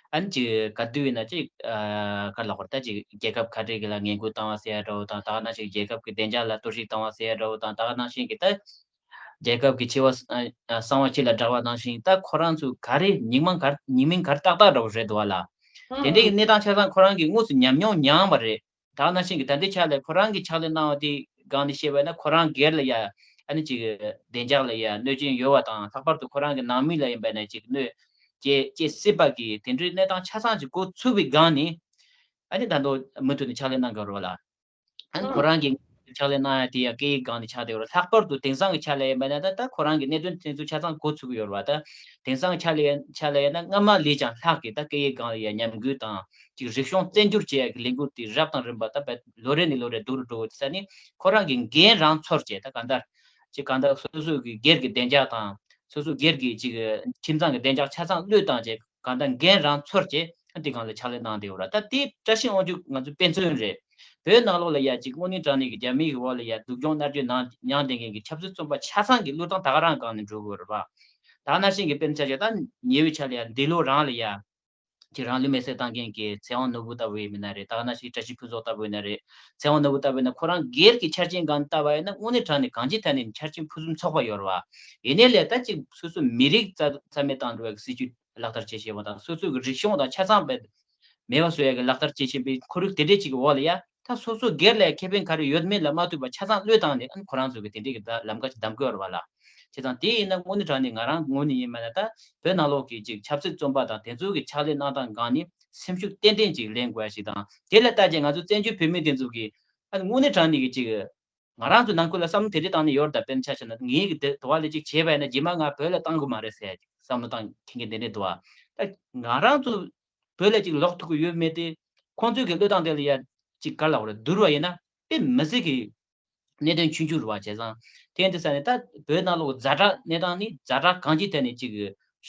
ཨ་ནི་ཅིག་ག་དུས་ཡིན་ན་ཅིག་ཨ་ག་ལབ་དགོས་རེད། ད་ཅིག་རྒྱལ་ཁབ་ཁ་བྲལ་གྱི་ལ་ངན་སྐུལ་བཏང་བ་ཟེར་ཡ་འདྲ་བོ་དང་། ད་ག་ནང་བཞིན་རྒྱལ་ཁབ་ཀྱི་བདེ་འཇགས་ལ་གཏོར་བཤིག་བཏང་བ་ཟེར་ཡ་འདྲ་བོ་དང་། ད་ག་ནང་བཞིན་གྱི་ད་རྒྱལ་ཁབ་ཀྱི་འཆི་བ་ཨ་ཨ་གསང་བ་ཁྱི་ལ་བསྒྲགས་པ་ནང་བཞིན། ད་ཁོ་རང་ཚོ་ག་རེ་ཉིན་མ་གར་ཉིན་མིན་གར་ཏག་ཏག་འདྲ་བོ་རེད་འདུག་བ་ལ། དེ་འདྲའི་གནས་སྟངས་ཆ་ཚང་ཁོ་རང་གིས་དངོས་སུ་ཉམས་མྱོང་མྱངས་པ་རེད། ད་ག་ནང་བཞིན་གྱི་ད་ལྟའི་ཆ་ལ་ཁོ་རང་གིས་ཕྱག་ལས་གནང་བ་དེ་སྒང་ནས་བཤད་པ་ན། ཁོ་རང་སྒེར་ལ་ཡ་ཨ་ནི་ཅིག་བདེ་འཇགས་ལ་ཡ་གནོད་སྐྱོན་ཡོད་པ་དང་། ལྷག་པར་དུ་ཁོ་རང་གི་ནང་མི་ལ་ཡིན་པ་ན་ཅིག་གནོད་སྐྱེལ་སྐྱེལ་སྲིད་པ་གི་དེ་འདྲའི་གནས་སྟངས་ཆ་ཚང་ཅིག་གོ་ཚུགས་པའི་སྒང་ནས། ཨ་ནི་ད་དུང་མུ་མཐུད་ནས་ཕྱག་ལས་གནང་དགོས་རེད་བ་ལ། ཨ་ནི་ཁོ་རང་གིས་ཕྱག་ལས་གནང་ཡ་དེ་ཡ་སྐད་ཡིག་སྒང་ནས་ཆགས་བསྡད་ཡོད་རེད། ལྷག་པར་དུ་དེང་སང་གི་ཆ་ལ་ཡིན་པ་ན་ད་ད་ཁོ་རང་གི་གནད་དོན་དེ་ཚོ་ཆ་ཚང་གོ་ཚུགས་ཀྱི་ཡོད་རེད་བ། ད་དེང་སང་ཆ་ལ་ཡ་ཆ་ལ་ཡ་ན་སྔ་མ་ལས་ཀྱང་ལྷག་གི་ད་སྐད་ཡིག་སྒང་ལ་ཡ་ཉམས་རྒུད་དང་ཅིག་རིག་གཞུང་བཙན་སྒྱུར་བྱེད་ཡ་གི་ལས་འགུལ་དེ་རབ་དང་རིམ་པ་ད་བས་ལོ་རེ་ནས་ལོ་རེ་སྡུག་རུ་འགྲོ་བ་དེ་ས་ནི་ཁོ་རང་གི་འགན་རང་ཚོར་བྱས། ད་གང་ལྟར་ཅིག་གང་ལྟར་སོ་སོ་གི་སྒེར་གྱི་བདེ་འཇགས་དང་སོ་སོ་སྒེར་གྱི་ཅིག་ཁྱིམ་ཚང་གི་བདེ་འཇགས་ཆ་ཚང་བློས་བཏང་བྱས། གང་ལྟར་འགན་རང་ཚོར་བྱས། དེ་སྒང་ལ་ཕྱག་ལས་གནང་བསྡད་ཡོད་ར། ད་དེ་བཀྲ་ཤིས་དབང་ཕྱུག་ང་ཚོའི་དཔེ་མཚོན་རེད། བོད་ནང་ལོགས་ལ་ཡ་གཅིག་དངོས་གནས་དྲང་གནས་ཀྱི་རྒྱ་མིའི་འོག་ལ་ཡ་སྡུག་སྦྱོང་མནར་གཅོད་གནང་མྱངས་བསྡད་མཁན་གྱི་ཆབ་སྲིད་བཙོན་པ་ཆ་ཚང་གི་བློས་བཏང་ད་ག་རང་སྒང་ནས་འགྲོ་དགོས་རེད་པ། ད་ནང་བཞིན་གྱི་དཔེར་ན་ཆ་བཞག་ད་ཉེ་བའི་ཆར་ལ་ཡ་འདི་ལོ་རང་ལ་ཡ། ཁྱེད་རང་ལུས་མེ་བསྲེགས་བཏང་མཁན་གྱི་ཚེ་དབང་ནོར་བུ་ལྟ་བུ་ཡིན་ན་རེད། ད་ག་ནང་བཞིན་བཀྲ་ཤིས་ཕུན་ཚོགས་ལྟ་བུ་ཡིན་ན་རེད། ཚེ་དབང་ནོར་བུ་ལྟ་བུ་ཡིན་ན་ཁོ་རང་སྒེར་གྱི་ཆ་རྐྱེན་སྒང་ལྟ་བ་ཡིན་ན་དངོས་གནས་དྲང་གནས་གང་ཅིའི་ཐད་ནས་ཆ་རྐྱེན་ཕུན་སུམ་ཚོགས་པ་ཡོད་རེད་བ། ཡིན་ནའི་ལས་ད་ཅིག་སོ་སོ་མི་རིགས་རྩ་རྩ་མེད་བཏང་འགྲོ་བའི་སྲིད་ཇུས་ལག་བསྟར་བྱེད་བཞིན་པ་དང་སོ་སོའི་རིག་གཞུང་དང་ཆ་ཚང་བའི་མེད་པ་བཟོ་ཡ་གི་ལག་བསྟར་བྱེད་བཞིན་པའི་ཁོར་ཡུག་དེ་འདྲས་ཅིག་གི་འོག་ལ་ཡ། ད་སོ་སོ་སྒེར་ལ་ཁེ་ཕན་ག་རེ་ཡོད་མེད་ལ་མ་ལྟོས་པར་ཆ་ཚང་བློས་བཏང་ནས་ཨ་ནི་ཁོ་རང་ཚོ་གི་དེ་འདྲས་ཀྱི་ད་ལམ་ཁ་ཅིག་བདམས་དགོས་རེད་བ་ལ། བྱས་ཙང་དེ་ཡིན་ན་དངོས་གནས་དྲང་གནས་ང་རང་ངོས་ནས་ཡིན་པ་ན་ད་བོད་ནང་ལོགས་ཀྱི་ཅིག་ཆབ་སྲིད་བཙོན་པ་དང་དེ་ཚོ་གི་ཕྱག་ལས་གནང་སྟངས་སྒང་ནས་སེམས་ཤུགས་ཏན་ཏན་ཅིག་ལེན་དགོས་ཡ་ཞིག་དང་དེ་ལ་ལྟ་རྒྱུ་ང་ཚོ་བཙན་བྱོལ་བོད་མི་དེ་ཚོ་གི་ཨ་ནི་དངོས་གནས་དྲང་གནས་ཀྱི་ཅིག་ང་རང་ཚོ་ནང་ཁུལ་ལ་བསམ་བློ་དེ་འདྲས་བཏང་ནས་ཡོད་རེད། ད་དཔེར་ན་ཆ་བཞག་ན་ངེད་ཀྱི་དེ་དུ་བ་ལས་ཅིག་བྱས་པ་ཡིན་ན་རྗེས་མ་ང་བོད་ལ་བཏང་དགོས་མ་རེད་ཟེར་ཡ་ཅིག་བསམ་བློ་བཏང་མཁན་གྱི་དེ་འདྲས་འདུག་བ། ད་ང་རང་ཚོ་བོད་ལ་ཅིག་ལོག་ཐུབ་ཀྱི་ཡོད་མེད་དེ་ཁོང་ཚོའི་གི་བློས་བཏང་དེ་ལ་ཡ་ཅིག་ག་ལ་བར་བསྡུར་བ་ཡིན་ན་དཔེ་མི་སྲིད་ཀྱི་གནད་དོན་ཆུང་ཆུང་རེད་བ། བྱས་ཙང་དེ་ཡིན་དུས་ས་ནས་ད་བོད་ནང་ལོགས་ཛ་དྲག་གནས་སྟངས་ནི་ཛ་དྲག་གང་ཅིའི་ཐད་ནས་ཅིག་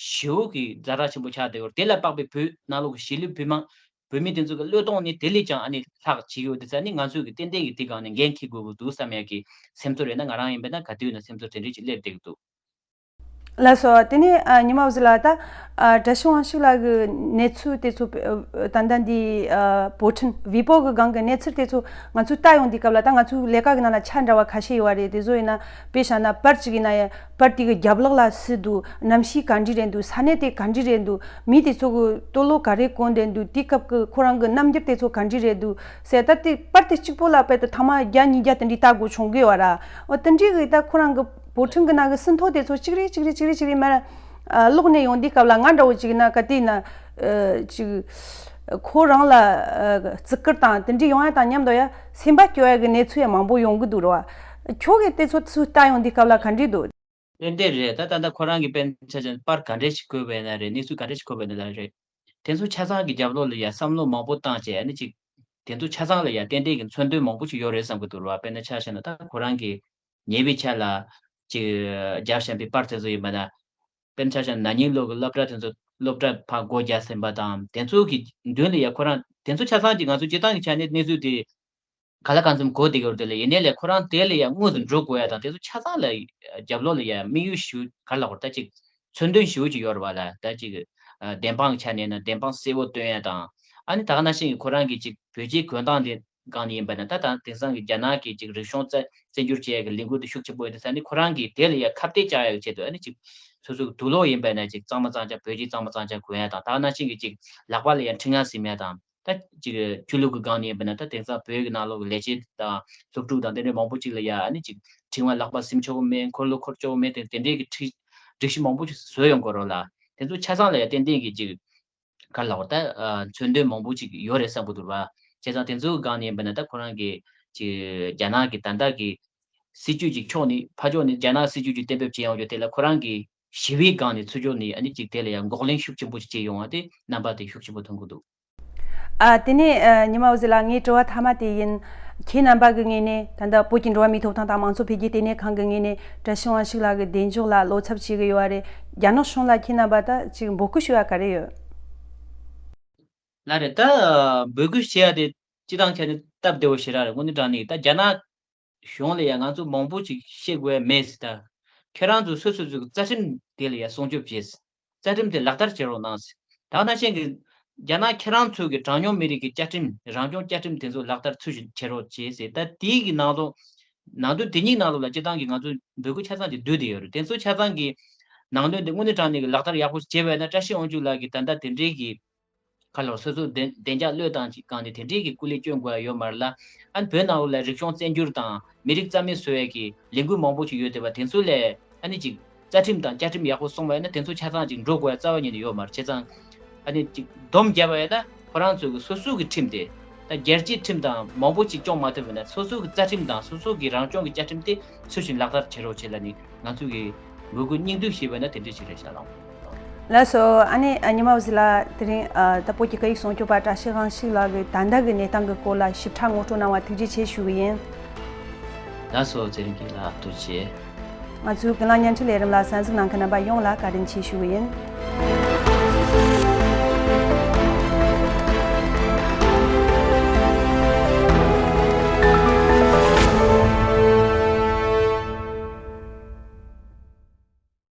ཞེ་པོ་གི་ཛ་དྲག་ཆེན་པོ་ཆགས་བསྡད་ཡོད་རེད། དེ་ལ་དཔག་པའི་བོད་ནང་ལོགས་ཀྱི་གཞིས་ལུས་བོད་མང་བོད་མི་དེ་ཚོ་གི་བློས་གཏོང་ནི་དེ་ལས་ཀྱང་ཨ་ནི་ལྷག་བྱེད་ཀྱི་ཡོད་དུས་ས་ནི་ང་ཚོས་གི་ཏན་ཏན་གི་དེ་སྒང་ནས་འགན་འཁྱེར་དགོས་ཀྱི་འདུག་བསམ་ཡག་གི་སེམས་ཚོར་ཡོད་ན་ང་རང་ཡིན་པས་ན་ག་དུས་ཡིན་ན་སེམས་ཚོར་དེ་འདྲས་ཅིག་སླེབས་བསྡད་ཀྱི་འདུག་ལགས་སོ། དེ་ནས་ཨ་ཉི་མ་འོད་ཟེར་ལགས། ད་ཨ་བཀྲ་ཤིས་དབང་ཕྱུག་ལགས་ཀྱི་གནས་ཚུལ་དེ་ཚོ་ཨ་ད་ལྟ་འདི་ཨ་བོད་ཁྲིམས་བི་པོ་གི་སྒང་གི་གནས་ཚུལ་དེ་ཚོ་ང་ཚོས་ལྟ་ཡོང་དུས་སྐབས་ལ་ད་ང་ཚོའི་ལས་ཀ་གི་ནང་ལ་ཆ་འདྲ་བ་ཁ་ཤས་ཡོད་པ་རེད། དེ་ཚོ་ཡིན་ན་དཔེ་བཞག་ན་པར་གཅིག་ཡིན་ན་ཡང་པར་དེ་གི་རྒྱབ་ལོགས་ལ་སུ་འདུག་གནམ་གཤིས་ག་འདྲ་རེད་འདུག་ས་གནས་དེ་ག་འདྲ་རེད་འདུག་མི་དེ་ཚོ་གི་ལྟོ་ལོ་ག་རེ་གོན་བསྡད་འདུག་དེའི་སྐབས་ཀྱི་ཁོ་རང་གི་རྣམ་འགྱུར་དེ་ཚོ་ག་འདྲ་རེད་འདུག་ཟེར། ད་དེ་པར་དེ་གཅིག་པོ་ལ་དཔེ་དེ་ཐེངས་མ་བརྒྱ་ཉིས་བརྒྱ་དེ་འདྲ་ལྟ་དགོས་བྱུང་གི་ཡོད་ར། འོ་དེ་འདྲའི་གི་ད་ཁོ་རང་གི་བོད་ཁྲིམས་ཀྱི་ནང་གི་ཟིན་ཐོ་དེ་ཚོ་གཅིག་རེ་གཅིག་རེ་གཅིག་རེ་གཅིག་རེ་མར་ཨ་ཀློག་ནས་ཡོང་དུས་སྐབས་ལ་ང་འདྲ་བོ་ཅིག་ན་ག་དུས་ན་ཨ་ཅིག་ཁོ་རང་ལ་ཨ་བརྩི་བཀུར་དང་དེ་འདྲ་ཡོང་ཡ་དང་མཉམ་དུ་ཡ་སེམས་པ་སྐྱོ་ཡ་གི་གནས་ཚུལ་ཡ་མང་པོ་ཡོང་གི་འདུག་ར་བ། ཁྱོད་ཀྱིས་དེ་ཚོ་ཚུར་ལྟ་ཡོང་དུས་སྐབས་ལ་ག་འདྲ་འདུག་ཏན་ཏན་རེད། ད་ད་ལྟ་ཁོ་རང་གི་དཔེར་ན་ཆ་བཞག་ན་པར་ག་འདྲས་ཤིག་བཀོད་པ་ཡིན་ན་རེད། གནས་ཚུལ་ག་འདྲས་ཤིག་བཀོད་པ་ཡིན་ན་རེད། དེ་ཚོ་ཆ་ཚང་གི་རྒྱབ་ལོགས་ལ་ཡ་བསམ་བློ་མང་པོ་བཏང་བྱས་ཨ་ནི་ཅིག་དེ་ཚོ་ཆ་ཚང་ལ་ཡ་ཏན་ཏན་གྱི་མཚོན་དོན་མང་པོ་ཞིག་ཡོད་རེད་བསམ་གྱི་འདུག་ར་བ། དཔེར་ན་ཆ་བཞག་ན་ད་ཁོ་རང་གི་ཉེ་བའི་ཆར་ལ་ཅིག་བརྒྱབ་བཞག་པའི་པར་དེ་ཚོ་ཡིན་པ་ན། དཔེར་ན་ཆ་བཞག་ན་ན་ནིང་ལོ་གི་སློབ་གྲྭ་དེ་ཚོ་སློབ་གྲྭ་ཕར་སྒོ་རྒྱག་ཟིན་པ་དང་དེ་ཚོ་གི་མདུན་ལ་ཡ་ཁོ་རང་དེ་ཚོ་ཆ་ཚང་གི་ང་ཚོ་སྤྱིར་བཏང་གི་ཆ་ནས་གནས་ཚུལ་དེ་ག་ལ་གང་འཚམ་གོ་བསྡད་ཀྱི་ཡོད་རེད། དེ་ལ་ཡིན་ནའི་ལས་ཁོ་རང་དེ་ལ་ཡ་དངོས་སུ་འགྲོ་དགོས་ཡ་དང་དེ་ཚོ་ཆ་ཚང་ལ་རྒྱབ་ལོགས་ལ་ཡ་དམིགས་ཡུལ་ཞིག་ག་ལ་གོ་ད་ཅིག་མཚོན་དོན་ཞིག་ཅིག་ཡོད་རེད་བ་ལ། ད་ཅིག་བདེན་དཔང་གི་ཆ་ནས་ན་བདེན་དཔང་གསལ་བོ་སྟོན་ཡ་དང་ཨ་ནི་ད་ག་ནང་བཞིན་གྱི་ཁོ་རང་གི་ཅིག་བོད་རྒྱའི་གོན་སྟངས་དེ་སྒང་ནས་ཡིན་པ་ན་ད་ད་དེང་སང་གི་རྒྱ་ནག་གི་ཅིག་རིག་གཞུང་བཙན་བཙན་སྒྱུར་བྱེད་ཡ་གི་ལས་འགུལ་དེ་ཤུགས་ཆེན་པོ་ཡོད་དེ་ས་ནི་ཁོ་རང་གིས་དེ་ལ་ཡ་ཁ་གཏད་བཅག་ཡ་གི་ཆེད་དུ་ཨ་ནི་ཅིག་སོ་སོ་གི་དུག་ལོག་ཡིན་པ་ན་ཅིག་གཙང་མ་གཙང་ཆ་བོད་རྒྱའི་གཙང་མ་གཙང་ཆ་གོན་ཡ་དང་ད་ག་ནང་བཞིན་གི་ཅིག་ལག་པ་ལ་ཡ་འཕྲུལ་ངར་ཟིན་ཡ་དང་ད་ཅིག་ཆོས་ལུགས་ཀྱི་སྒང་ནས་ཡིན་པ་ན་ད་དེང་སང་བོད་ཀྱི་ནང་ལོགས་ཀྱི་ལས་བྱེད་དང་སློབ་ཕྲུག་དང་དེ་འདྲའི་མང་པོ་ཅིག་ལ་ཡ་ཨ་ནི་ཅིག་འཕྲུལ་ངར་ལག་པ་ཟིན་ཆོག་གི་མེད། འཁོར་ལོ་འཁོར་ཆོག་གི་མེད། དེ་དེ་འདྲའི་གི་ཁྲིག་སྒྲིག་གཞི་མང་པོ་ཅིག་བཟོས་ཡོང་དགོས་རེད་ལ། དེ་ཚོ་ཆ་ཚང་ལ་ཡ་ཏན་ཏན་གྱི་ཅིག་ག་ལ་བར་ད་མཚོན་དོན་མང་པོ་ཅིག་ཡོད་རེད་བསམ་གི་འདུག་བ། བྱས་ཙང་དེ་ཚོའི་སྒང་ནས་ཡིན་པ་ན་ད་ཁོ་རང་གི་ཅིག་རྒྱ་ནག་གི་ད་ལྟ་གི་སྲིད་ཇུས་ཅིག་ཕྱོགས་ནས་ཕར་ཕྱོགས་ནས་རྒྱ་ནག་སྲིད་ཇུས་ཅིག་གཏན་འབེབས་བྱས་ཡོང་རྒྱུ་དེ་ལ་ཁོ་རང་གི་ཞི་བའི་སྒང་ནས་ཚུར་ཕྱོགས་ནས་ཨ་ནི་ཅིག་དེ་ལ་ཡང་འགོག་ལན་ཤུགས་ཆེན་པོ་ཅིག་བྱས་ཡོང་བ་དེ་རྣམ་པ་དེ་ཤུགས་ཆེན་པོ་ཐོན་གི་འདུག་ཨ། དེ་ནས་ཨ། ཉི་མ་འོད་ཟེར་ལགས། ངའི་དྲི་བ་མཐའ་མ་དེ་ཡིན། ཁྱེད་རྣམ་པ་གི་ངོས་ནས་ད་ལྟ་བོད་ཀྱི་འགྲོ་བ་མིའི་ཐོབ་ཐང་དང་མང་གཙོ་འཕེལ་རྒྱས་ལྟེ་གནས་ཁང་གི་ངོས་ནས་བཀྲ་ཤིས་དབང་ཕྱུག་ལགས་ཀྱི་གདན་འཇོག་ལ་བློ་འཚབ་བྱེད་ཀྱི་ཡོད་རེད། རྒྱ་ནག་གཞུང་ལ་ཁྱེད་རྣམ་པ་ད་ཅིག་འབོད་སྐུལ་ཞུ་ཡ་ག་རེ་ཡོད། ལགས་རེད། ད་འབོད་སྐུལ་བྱེད་ཡ་དེ་སྤྱི་བཏང་ཆ་ནས་སྟབས་བདེ་བོ་ཞེ་དྲག་རེད། དངོས་གནས་དྲང་གནས་ད་རྒྱ་ནག་གཞུང་ལ་ཡང་ང་ཚོ་མང་པོ་ཅིག་བཤད་དགོས་མེད་ཟེར། ད་ཁྱེད་རང་ཚོ་སོ་སོ་ཚོའི་རྩ་ཁྲིམས་དེ་ལ་ཡང་སྲུང་སྐྱོབ་བྱེད། རྩ་ཁྲིམས་དེ་ལག་བསྟར་བྱེད་རོགས་གནང་ཟེར། ད་ནང་བཞིན་གྱི་རྒྱ་ནག་ཁྱེད་རང་ཚོའི་གི་གྲངས་ཉུང་མི་རིགས་ཀྱི་བཅའ་ཁྲིམས་རང་སྐྱོང་བཅའ་ཁྲིམས་དེ་ཚོ་ལག་བསྟར་ཚུལ་བཞིན་བྱེད་རོགས་བྱེད་ཟེར། ད་དེའི་གི་ནང་ལོགས་ནང་དོན་དེ་གཉིས་ནང་ལོགས་ལ་སྤྱི་བཏང་གི་ང་ཚོའི་འབོད་སྐུལ་ཆ་ཚང་དེ་བསྡུས་བསྡད་ཡོད་རེད། དེ་ཚོ་ཆ་ཚང་གི་ནང་དོན་དེ་དངོས་གནས་དྲང་གནས་ཀྱི་ལག་བསྟར་ཡག་པོ་བྱས་པ་ཡིན་ན་བཀྲ་ཤིས་དབང་ཕྱུག་ལགས་ཀྱིས་ད་ལྟ་དེ་འདྲའི་གི་ཁ་ལོ་སོ་སོ་བདེ་བདེ་འཇགས་བློས་བཏང་ཅིག་གང་ནས་དེ་འདྲའི་གི་སྐུ་ལས་སྐྱོན་དགོས་ཡ་ཡོད་མ་རེད་ལ། ཨ་ནི་བོད་ནང་ལོགས་ལ་རིག་གཞུང་བཙན་སྒྱུར་དང་མི་རིགས་རྩ་མེད་བཟོ་ཡ་གི་ལས་འགུལ་མང་པོ་ཅིག་ཡོད་བསྡད་པ་དེ་ཚོ་ལས་ཨ་ནི་ཅིག་རྩ་ཁྲིམས་དང་བཅའ་ཁྲིམས་ཡག་པོ་སྲུང་བ་ཡིན་ན་དེ་ཚོ་ཆ་ཚང་ཅིག་འགྲོ་དགོས་ཡ་རྩ་བ་ཉིད་ནས་ཡོད་མ་རེད། བྱས་ཙང་ཨ་ནི་ཅིག་སྡོམ་བརྒྱབ་པ་ཡིན་ན་ཁོ་རང་ཚོ་གི་སོ་སོ་གི་ཁྲིམས་དེ་ད་རྒྱལ་སྤྱིའི་ཁྲིམས་དང་མང་པོ་ཅིག་སྐྱོང་མ་ཐུབ་པ་ཡིན་ན་སོ་སོ་གི་རྩ་ཁྲིམས་དང་སོ་སོ་གི་རང་སྐྱོང་གི་བཅའ་ཁྲིམས་དེ་ཚུལ་བཞིན་ལག་བསྟར་བྱེད་རོགས་བྱེད་ལབ་ནས་ང་ཚོ་གི་འབོད་སྐུལ་སྙིང་བསྡུས་ཞུས་པ་ཡིན་ན་དེ་འདྲ་ཞིག་རེད་ཤག་ལགས། ལགས་སོ། ཨ་ནི་ཨ་ཉི་མ་འོད་ཟེར་ལགས་དེ་རིང་ཨ་ད་བོད་ཀྱི་སྐད་ཡིག་སྲུང་སྐྱོབ་པ་བཀྲ་ཤིས་དབང་ཕྱུག་ལགས་ཀྱི་ད་ལྟ་གི་གནས་སྟངས་ཀྱི་སྐོར་ལ་ཞིབ་ཕྲ་ངོ་སྤྲོད་གནང་བ་ཐུགས་རྗེ་ཆེ་ཞུ་གི་ཡིན། ལགས་སོ། ཚེ་རིང་སྐྱིད་ལགས་ཐུགས་རྗེ་ཆེ། ང་ཚོའི་ཀུན་གླེང་བརྙན་འཕྲིན་ལས་རིམ་ལ་གསན་གཟིགས་གནང་མཁན་རྣམ་པ་ཡོངས་ལ་བཀའ་དྲིན་ཆེ་ཞུ་གི་ཡིན།